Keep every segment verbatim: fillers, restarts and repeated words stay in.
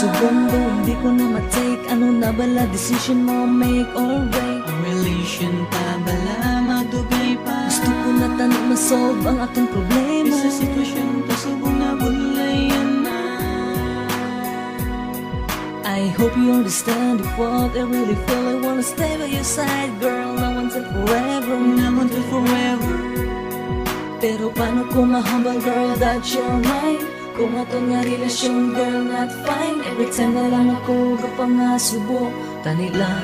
Subong daw hindi ko na ma-take. Ano na bala decision mo, make or break? Ang relation pa bala madugay pa? Gusto ko na tani ma-solve ang akong problema. Sa sitwasyon pa subong na bulayan na. I hope you understand the what I really feel. I wanna stay by your side, girl, now until forever. Now until forever. Pero paano ko mahambal, girl, that you're mine? Kung aton nga relasyon, girl, not fine. Every time na lang ako gapangasubo, tani lang,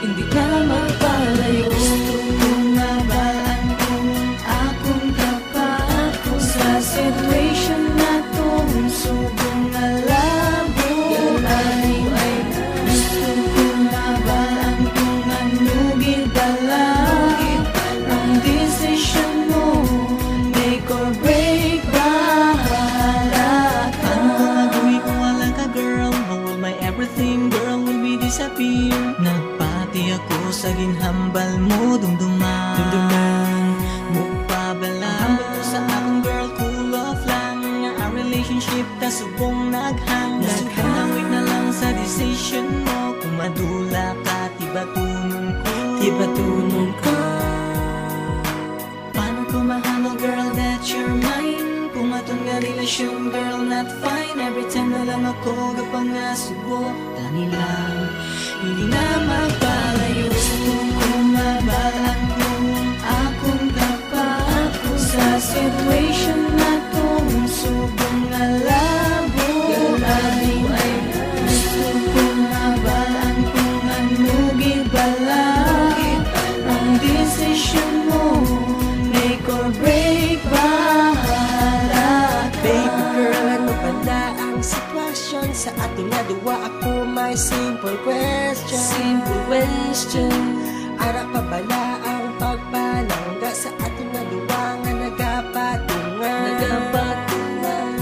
hindi na magpalayo. Gusto ko nga balaan kung akong kapako sa situation nato, subong nga labo. Ay, gusto ko nga balaan kung ano gid bala ang desisyon mo. Make or break, bahala ka. Ano kung mabuhi ko wala ka, girl? Mawal my everything, girl, will be disappear. Nagpati ako sa ginhambal mo, dumduman. Dumduman. Mupabala. Ang hambal ko sa akong girl, cool off lang. Nga ang relationship ta subong naghang. Naghang. Subong na lang sa decision mo. Kung madula ka, tibatunon ko. Tibatunon ko. Paano ko mahambal, girl, that you're mine? Kung aton nga relasyon, girl, not fine. Every time na lang ako gapangasubo, tani lang, hindi na magpalayo. Gusto ko mabalaan kung akong kapako sa situation nato, subong nga labo. Ay, gusto ko mabalaan kung ano gid bala ang desisyon mo. Make or break, bahala ka. Baby girl, ano bala ang sitwasyon sa aton nga duwa? Ako may simple question. Simple question. Ara pa bala ang pagpalangga sa aton nga duwa nga nagapatungan? Nagapatungan.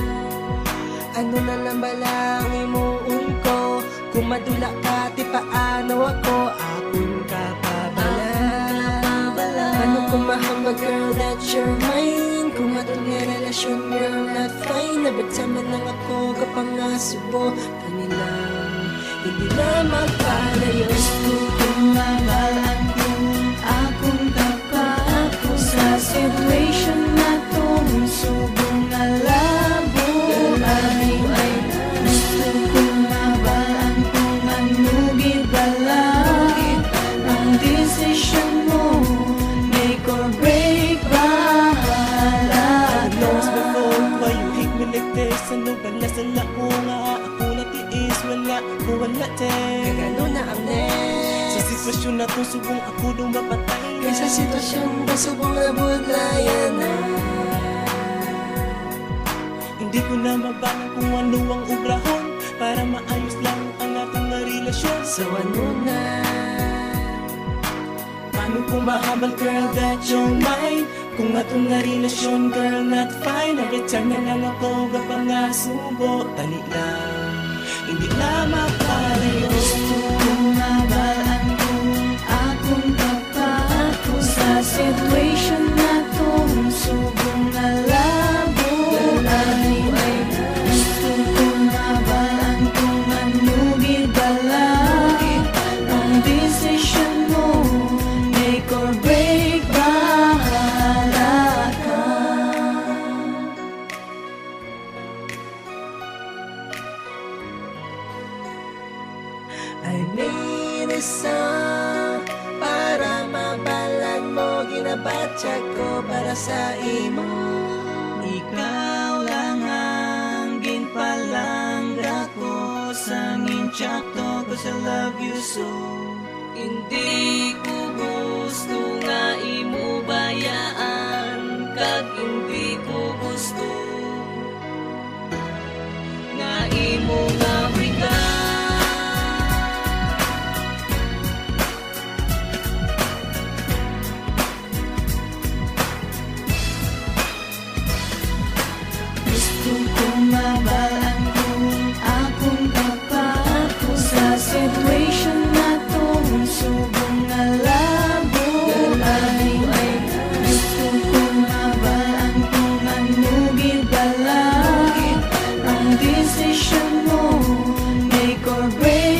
Ano na lang bala ang himuon ko? Kung madula ka, ti paano ako? Akon ka pa bala? Akon ka pa bala? Ano kung mahambal, girl, that you're mine? Kung aton nga relasyon, girl, not fine. Nabagsaman lang ako, gapangasubo, tani lang, hindi na magpalayo. Gusto ko mabalaan kung akon ka pa ako sa situation nato, subong nga labo. Ay, gusto ko mabalaan kung ano gid bala ang desisyon mo. Make or break, bahala ka. I know it's my fault, why you hate me like this? Ano bala sala ko nga ako natiis? Wala ko, wala, te. Kag ano na ang next? Sa sitwasyon nato, subong ako daw mapatay na. Kay sa sitwasyon ba, subong nga budlayan na. Hindi ko na mabana kung ano ang obrahon para maayos lang ang aton nga relasyon. So ano na? Paano kung mahambal, girl, that you're mine? Kung aton nga relasyon, girl, not fine. Every time na lang ako gapangasubo, tani lang, hindi na magpalayo. Gusto ko mabalaan kung akon ka pa ako sa situation nato, subong nga labo. Ay, gusto ko mabalaan kung ano gid bala ang desisyon mo. Make or break, bahala ka. I made a song para mabalaan mo, ginabatyag ko para sa imo. Ikaw lang ang ginpalangga ko, sang insakto ko sa love you so. Hindi ko gusto nga imo bayaan, kag hindi ko gusto nga imo nga brigan. Gusto ko mabalaan kung akon ka pa ako sa situation nato, subong nga labo. Ay, gusto ko mabalaan kung ano gid bala ang desisyon mo. Rain